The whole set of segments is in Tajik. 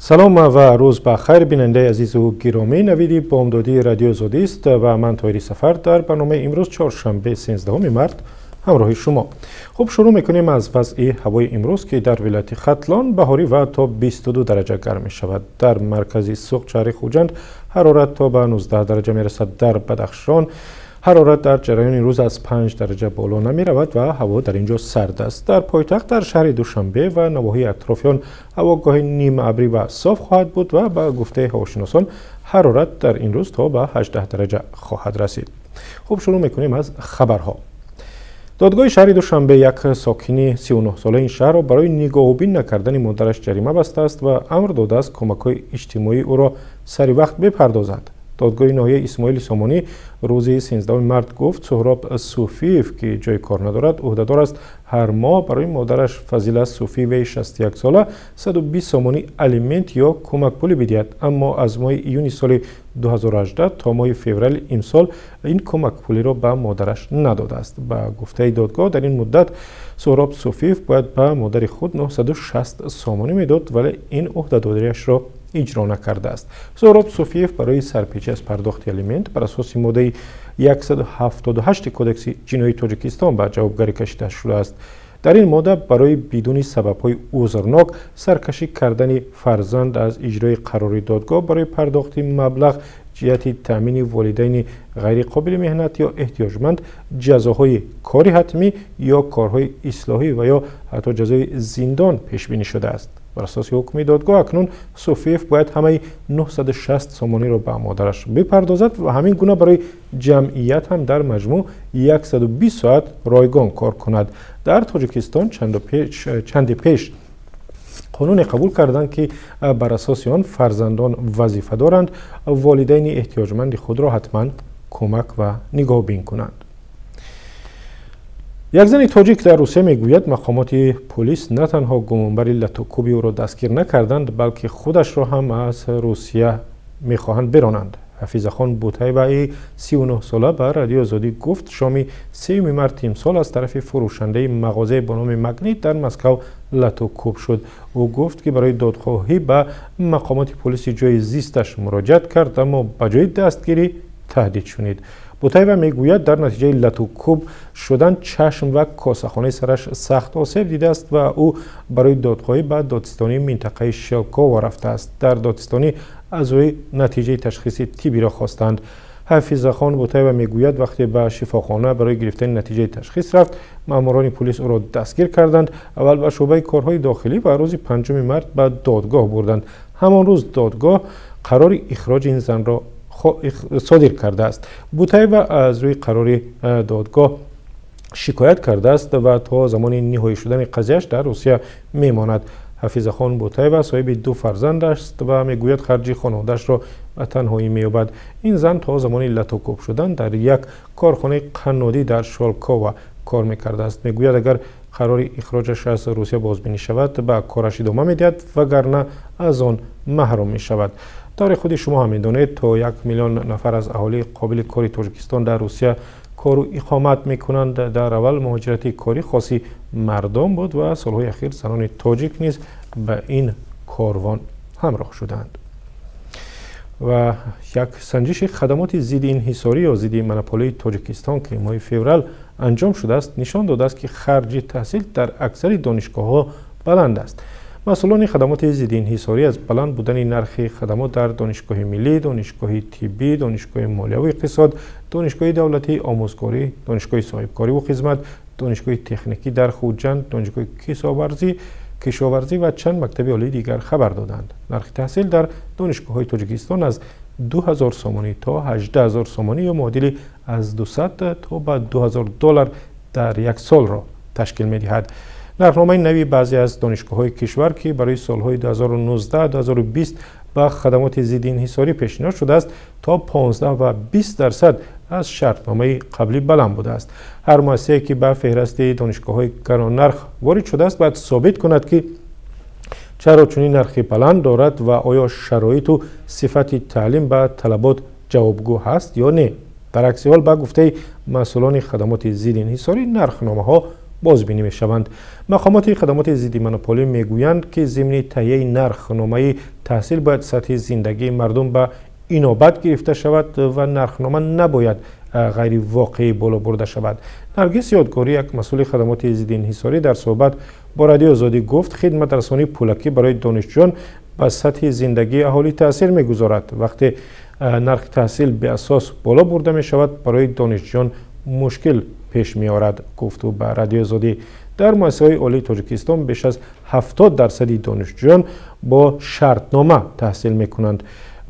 Салом ва рӯз ба хайр, бинандаи азизу гиромӣ. Навиди бомдодии Радиои Озодист ва ман, Тоҳири Сафар, дар барномаи имрӯз, чоршанбе, 13 март, ҳамроҳи шумо. Хуб, шурӯъ мекунем аз вазъи ҳавои имрӯз, ки дар вилояти Хатлон баҳорӣ ва то 22 дараҷа гарм мешавад. Дар маркази Суғд, шаҳри Хуҷанд, ҳарорат то ба 19 дараҷа мерасад. Дар Бадахшон ҳарорат дар ҷараёни рӯз аз 5 дараҷа боло намеравад ва ҳаво дар ин ҷо сард аст. Дар пойтахт, дар шаҳри Душанбе ва навоҳии атрофи он ҳаво гоҳи нимаабрӣ ва соф хоҳад буд ва ба гуфтаи ҳавошиносон ҳарорат дар ин рӯз то ба 18 дараҷа хоҳад расид. Хуб, шурӯъ мекунем аз хабарҳо. Додгоҳи шаҳри Душанбе як сокини 39-солаи ин шаҳрро барои нигоҳубин накардани модараш ҷарима бастааст ва амр додааст, кӯмакҳои иҷтимоии ӯро сари вақт бипардозад. Додгоҳи ноҳияи Исмоили Сомонӣ рӯзи 13 март гуфт, Суҳроб Суфиев, ки ҷои кор надорад, ӯҳдадор аст ҳар моҳ барои модараш Фазила Суфиеваи 61-сола 120 сомонӣ алимент ё кӯмакпулӣ бидиҳад, аммо аз моҳи июни соли 2018 то моҳи феврали имсол ин кӯмакпулиро ба модараш надодааст. Ба гуфтаи додгоҳ, дар ин муддат Суҳроб Суфиев бояд ба модари худ 960 сомонӣ медод, вале ин ӯҳдадориашро иҷро накардааст. Суҳроб Суфиев барои сарпечӣ аз пардохти алимент бар асоси моддаи 178 Кодекси ҷиноии Тоҷикистон ба ҷавобгарӣ кашида шудааст. Дар ин модда барои бидуни сабабҳои узрнок саркашӣ кардани фарзанд аз иҷрои қарори додгоҳ барои пардохти маблағ ҷиҳати таъмини волидайни ғайриқобили меҳнат ё эҳтиёҷманд ҷазоҳои кори ҳатмӣ ё корҳои ислоҳӣ ва ё ҳатто ҷазои зиндон пешбинӣ шудааст. Бар асоси ҳукми додгоҳ, акнун Суфиев бояд ҳамаи 960 сомониро ба модараш бипардозад ва ҳамин гуна барои ҷамъият ҳам дар маҷмӯъ 120 соат ройгон кор кунад. Дар Тоҷикистон чанде пеш қонуне қабул карданд, ки бар асоси он фарзандон вазифа доранд волидайни эҳтиёҷманди худро ҳатман кӯмак ва нигоҳбин кунанд. Як зани тоҷик дар Русия мегӯяд, мақомоти полис на танҳо гумонбари латукӯби ӯро дастгир накарданд, балки худашро ҳам аз Русия мехоҳанд биронанд. Ҳафизахон Бутаеваи 39-сола ба Радиои Озодӣ гуфт, шоми 3 марти имсол аз тарафи фурӯшандаи мағозае бо номи «Магнит» дар Москав латукӯб шуд. Ӯ гуфт, ки барои додхоҳӣ ба мақомоти полиси ҷои зисташ муроҷиат кард, аммо ба ҷои дастгирӣ таҳдид шунид. Бутаева мегӯяд, дар натиҷаи латукӯб шудан чашм ва косахонаи сараш сахт осеб дидааст ва ӯ барои додхоҳӣ ба додситонии минтақаи Шелково рафтааст. Дар додситонӣ аз ӯ натиҷаи ташхиси тиббиро хостанд. Ҳафизахон Бутаева мегӯяд, вақте ба шифохона барои гирифтани натиҷаи ташхис рафт, маъмурони полис ӯро дастгир карданд, аввал ба шӯъбаи корҳои дохилӣ ва рӯзи 5 март ба додгоҳ бурданд. Ҳамон рӯз додгоҳ қарори ихроҷи ин занро содир кардааст. Бутаева аз рӯи қарори додгоҳ шикоят кардааст ва то замони ниҳоӣ шудани қазияш дар Русия мемонад. Ҳафизахон Бутаева соҳиби ду фарзанд аст ва мегӯяд, харҷи хонаводаашро ба танҳоӣ меёбад. Ин зан то замони латукӯб шудан дар як корхонаи қаннодӣ дар Шолкова кор мекардааст. Мегӯяд, агар қарори ихроҷаш аз Русия бозбинӣ шавад, ба кораш идома медиҳад, вагарна аз он маҳрум мешавад. Тавре худи шумо ҳам медонед, то 1 миллион нафар аз аҳолии қобили кори Тоҷикистон дар Русия кору иқомат мекунанд. Дар аввал муҳоҷирати корӣ хоси мардон буд ва солҳои ахир занони тоҷик низ ба ин корвон ҳамроҳ шуданд. Ва як санҷиши хадамоти зидди инҳисорӣ ё зидди монополияи Тоҷикистон, ки моҳи феврал анҷом шудааст, нишон додааст, ки харҷи таҳсил дар аксари донишгоҳҳо баланд аст. Масъулони хадамоти зидди инҳисорӣ аз баланд будани нархи хадамот дар Донишгоҳи миллӣ, Донишгоҳи тиббӣ, Донишгоҳи молияву иқтисод, Донишгоҳи давлатии омӯзгорӣ, Донишгоҳи соҳибкориву хизмат, Донишгоҳи техникӣ дар Хуҷанд, Донишгоҳи кишоварзӣ ва чанд мактаби олии дигар хабар доданд. Нархи таҳсил дар донишгоҳҳои Тоҷикистон аз 2000 сомонӣ то 18 000 сомонӣ ё муодили аз 200 то ба 2000 доллар дар як солро ташкил медиҳад. Нархномаи нави баъзе аз донишгоҳҳои кишвар, ки барои солҳои 2019-2020 ба хадамоти зидди инҳисорӣ пешниҳод шудааст, то 15 ва 20% аз шартномаи қаблӣ баланд будааст. Ҳар муассисае, ки ба феҳрасти донишгоҳҳои гароннарх ворид шудааст, бояд собит кунад, ки чаро чунин нархи баланд дорад ва оё шароиту сифати таълим ба талабот ҷавобгӯ ҳаст ё не. Дар акси ҳол, ба гуфтаи масъулони хадамоти зидди инҳисорӣ, нархномаҳо бозбинӣ мешаванд. Мақомоти хадамоти зидди монополӣ мегӯянд, ки зимни таҳияи нархномаи таҳсил бояд сатҳи зиндагии мардум ба инобат гирифта шавад ва нархнома набояд ғайривоқеӣ боло бурда шавад. Наргиз Ёдгорӣ, як масъули хадамоти зидди инҳисорӣ, дар суҳбат бо Радиои Озодӣ гуфт, хидматрасонии пулакӣ барои донишҷӯён ба сатҳи зиндагии аҳолӣ таъсир мегузорад. Вақте нархи таҳсил беасос боло бурда мешавад, барои донишҷӯён мушкил пеш меорад, гуфт ӯ ба Радиои Озодӣ. Дар муассисаҳои олии Тоҷикистон беш аз 70% донишҷӯён бо шартнома таҳсил мекунанд.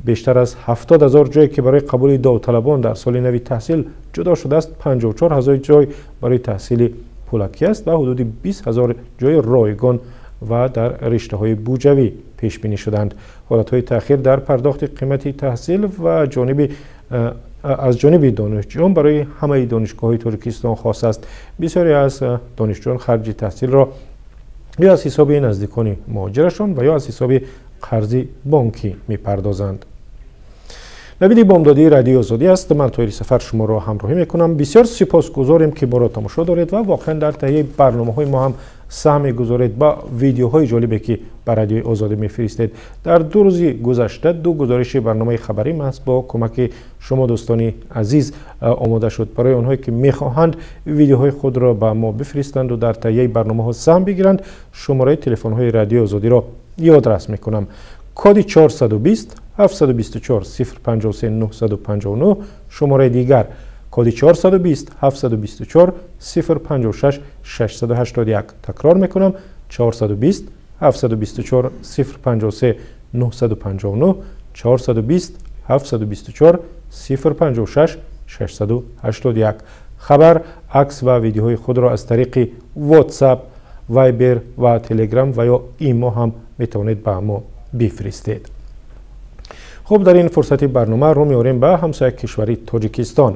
Бештар аз 70 000 ҷое, ки барои қабули довталабон дар соли нави таҳсил ҷудо шудааст, 54 000 ҷой барои таҳсили пулакӣ аст ва ҳудуди 20 000 ҷои ройгон ва дар риштаҳои буҷавӣ пешбинӣ шуданд. Ҳолатҳои таъхир дар пардохти қимати таҳсил ва ҷониби аз ҷониби донишҷӯён барои ҳамаи донишгоҳҳои Тоҷикистон хос аст. Бисёре аз донишҷӯён харҷи таҳсилро ё аз ҳисоби наздикони муҳоҷирашон ва ё аз ҳисоби қарзи бонкӣ мепардозанд. Навиди бомдодии Радиои Озодӣ аст. Ман, Тоҳири Сафар, шуморо ҳамроҳӣ мекунам. Бисёр сипосгузорем, ки моро тамошо доред ва воқеан дар таҳияи барномаҳои мо ҳам саҳм мегузоред ба видеоҳои ҷолибе, ки ба Радиои Озодӣ мефиристед. Дар 2 рӯзи гузашта ду гузориши барномаи хабарӣ маҳз бо кӯмаки шумо, дӯстони азиз, омода шуд. Барои онҳое, ки мехоҳанд видеоҳои худро ба мо бифиристанду дар таҳияи барномаҳо саҳм бигиранд, шумораи телефонҳои Радиои Озодиро ёдрас мекунам: коди 420 724 053 959. Шумораи дигар: коди 420 724 056 681. Такрор мекунам: 420 724 053 959, 420 724 056 681. Хабар, акс ва видеоҳои худро аз тариқи WhatsApp, Viber ва Telegram ва ё имо ҳам метавонед ба мо бифиристед. Хуб, дар ин фурсати барнома рӯ меорем ба ҳамсоя кишвари Тоҷикистон.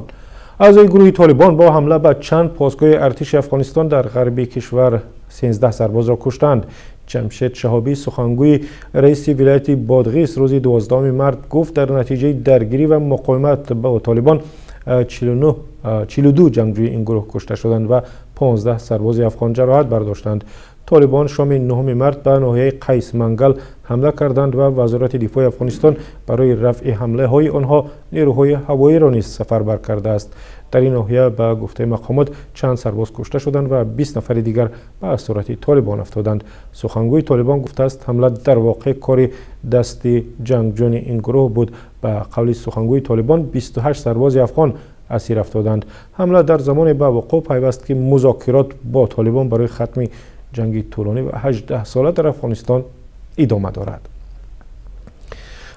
Аъзои гурӯҳи Толибон бо ҳамла ба чанд постгоҳи артиши Афғонистон дар ғарби кишвар 13 сарбозро куштанд. Ҷамшед Шаҳобӣ, сухангӯи раиси вилояти Бодғис, рӯзи 12 март гуфт, дар натиҷаи даргирӣ ва муқовимат ба Толибон 42 ҷангҷӯи ин гурӯҳ кушта шуданд ва 15 сарбози афғон ҷароҳат бардоштанд. Толибон шоми 9 март ба ноҳияи Қайсмангал ҳамла карданд ва Вазорати дифои Афғонистон барои рафъи ҳамлаҳои онҳо нерӯҳои ҳавоиро низ сафарбар кардааст. Дар ин ноҳия, ба гуфтаи мақомот, чанд сарбоз кушта шуданд ва 20 нафари дигар ба асорати Толибон афтоданд. Сухангӯи Толибон гуфтааст, ҳамла дар воқеъ кори дасти ҷангҷӯёни ин гурӯҳ буд. Ба қавли сухангӯи Толибон, 28 сарбози афғон асир афтоданд. Ҳамла дар замоне ба вуқӯъ пайваст, ки музокирот бо Толибон барои хатми ҷанги тӯлонӣ ва 18сола дар Афғонистон идома дорад.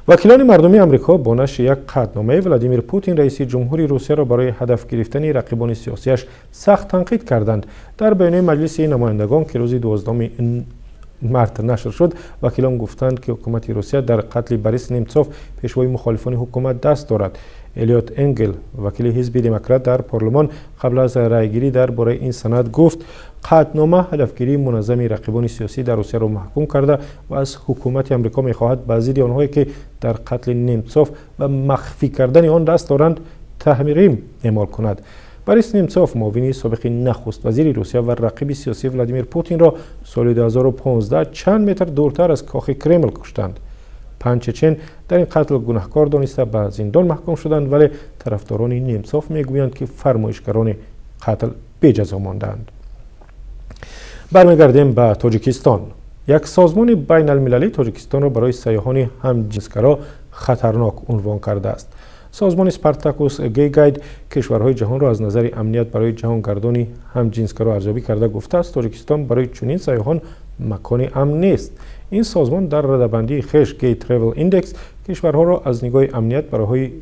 Вакилони мардумии Амрико бо нашри як қатъномаи Владимир Путин, раиси ҷумҳури Русияро, барои ҳадаф гирифтани рақибони сиёсиаш сахт танқид карданд. Дар баёнияи Маҷлиси намояндагон, ки рӯзи 12 март нашр шуд, вакилон гуфтанд, ки ҳукумати Русия дар қатли Борис Немцов, пешвои мухолифони ҳукумат, даст дорад. Элиот Энгел, вакили ҳизби Демократ дар парлумон, қабл аз раъйгирӣ дар бораи ин санад гуфт, қатънома ҳадафгирии муназзами рақибони сиёсӣ дар Русияро маҳкум карда ва аз ҳукумати Амрико мехоҳад ба зидди онҳое, ки дар қатли Немцов ва махфӣ кардани он даст доранд, таҳрим эъмол кунад. Борис Немцов, муовини собиқи нахуст вазири Русия ва рақиби сиёсии Владимир Путинро соли 2015 чанд метр дуртар аз кохи Кремл куштанд. Панҷ чечен дар ин қатл гунаҳкор дониста, ба зиндон маҳкум шуданд, вале тарафдорони Немцов мегӯянд, ки фармоишгарони қатл беҷазо монданд. Бармегардем ба Тоҷикистон. Як созмони байналмилалӣ Тоҷикистонро барои сайёҳони ҳамҷинсгаро хатарнок унвон кардааст. Созмони Спартакус Гей Гайд кишварҳои ҷаҳонро аз назари амният барои ҷаҳонгардони ҳамҷинсгаро арзёбӣ карда, гуфтааст, Тоҷикистон барои чунин сайёҳон макони амн нест. Ин созмон дар радабандии хеш Gay Travel Index кишварҳоро аз нигоҳи амният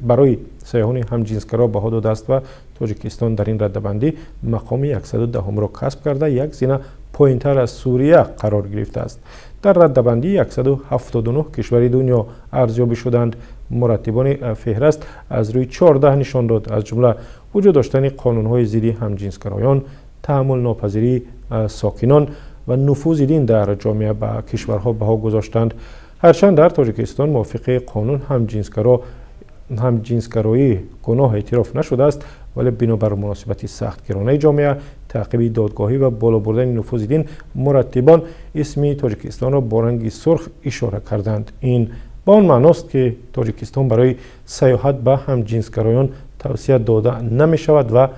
барои сайёҳони ҳамҷинсгаро баҳо додааст ва Тоҷикистон дар ин радабандӣ мақоми 110-ро касб карда, як зина поинтар аз Сурия қарор гирифтааст. Дар раддабандӣ 179 кишвари дунё арзёбӣ шуданд. Мураттибони феҳраст аз рӯи 14 нишон дод, аз ҷумла вуҷуд доштани қонунҳои зидди ҳамҷинсгароён, таҳаммулнопазирии сокинон ва нуфузи дин дар ҷомеа ба кишварҳо баҳо гузоштанд. Ҳарчанд дар Тоҷикистон мувофиқи қонун ҳамҷинсгароӣ гуноҳ эътироф нашудааст, вале бинобар муносибати сахтгиронаи ҷомеа Таъқиби додгоҳӣ ва боло бурдани нуфузи дин мураттибон исми Тоҷикистонро бо ранги сурх ишора карданд. Ин ба он маъност, ки Тоҷикистон барои сайёҳат ба ҳамҷинсгароён тавсия дода намешавад ва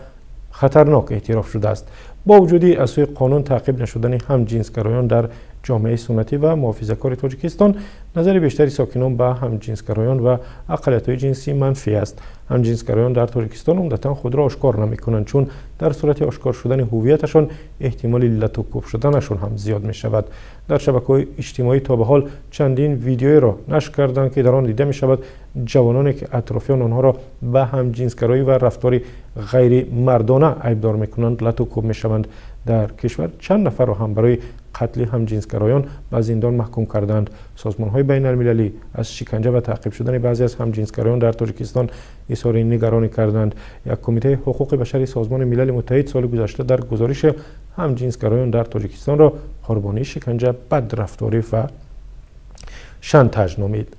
хатарнок эътироф шудааст. Бо вуҷуди аз сӯи қонун таъқиб нашудани ҳамҷинсгароён дар ҷомеаи суннатӣ ва муҳофизакори Тоҷикистон, назари бештари сокинон ба ҳамҷинсгароён ва ақалиятҳои ҷинсӣ манфӣ аст. Ҳамҷинсгароён дар Тоҷикистон умдатан худро ошкор намекунанд, чун дар сурати ошкор шудани ҳуввияташон эҳтимоли латукӯб шуданашон ҳам зиёд мешавад. Дар шабакаҳои иҷтимоӣ то ба ҳол чандин видеоеро нашр карданд, ки дар он дида мешавад ҷавононе, ки атрофиён онҳоро ба ҳамҷинсгароӣ ва рафтори ғайримардона айбдор мекунанд, латукӯб мешаванд. Дар кишвар чанд нафарро ҳам барои қатли ҳамҷинсгароён ба зиндон маҳкум карданд. Созмонҳои байналмилалӣ аз шиканҷа ва таъқиб шудани баъзе аз ҳамҷинсгароён дар Тоҷикистон изҳори нигаронӣ карданд. Як кумитаи ҳуқуқи башари Созмони Милали Муттаҳид соли гузашта дар гузориши ҳамҷинсгароён дар Тоҷикистонро қурбонии шиканҷа, бадрафторӣ ва шантаж номид.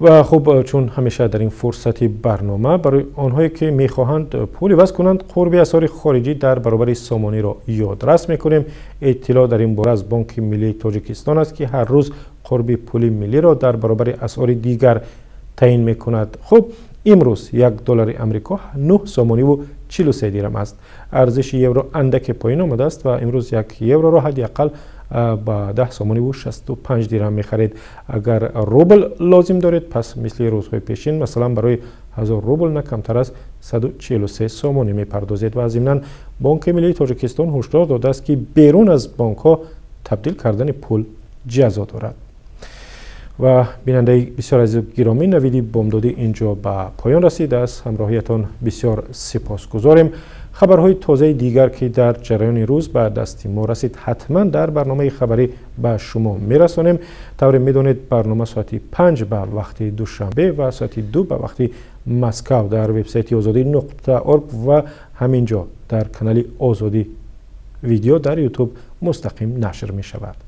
Ва хуб, чун ҳамеша дар ин фурсати барнома барои онҳое, ки мехоҳанд пул иваз кунанд, қурби асъори хориҷӣ дар баробари сомониро ёдрас мекунем. Иттилоъ дар ин бора аз Бонки Миллии Тоҷикистон аст, ки ҳар рӯз қурби пули миллиро дар баробари асъори дигар таъин мекунад. Хуб, имрӯз 1 доллари Амрико 9 сомониву 43 дирам аст. Арзиши евро андаке поён омадааст ва имрӯз 1 евроро ҳадди ақал ба 10 сомониву 65 дирам мехаред. Агар рубл лозим доред, пас мисли рӯзҳои пешин, масалан, барои 1000 рубл на камтар аз 143 сомонӣ мепардозед. Ва зимнан Бонки Миллии Тоҷикистон ҳушдор додааст, ки берун аз бонкҳо табдил кардани пул ҷазо дорад. Ва бинандаи бисёр азизу гиромӣ, навиди бомдодӣ инҷо ба поён расид. Аз ҳамроҳиятон бисёр сипосгузорем. Хабарҳои тозаи дигар, ки дар ҷараёни рӯз ба дасти мо расид, ҳатман дар барномаи хабарӣ ба шумо мерасонем. Тавре медонед, барнома соати 5 ба вақти Душанбе ва соати 2 ба вақти Москав дар вебсайти озодӣ.орг ва ҳамин ҷо дар канали Озодӣ Видео дар Ютуб мустақим нашр мешавад.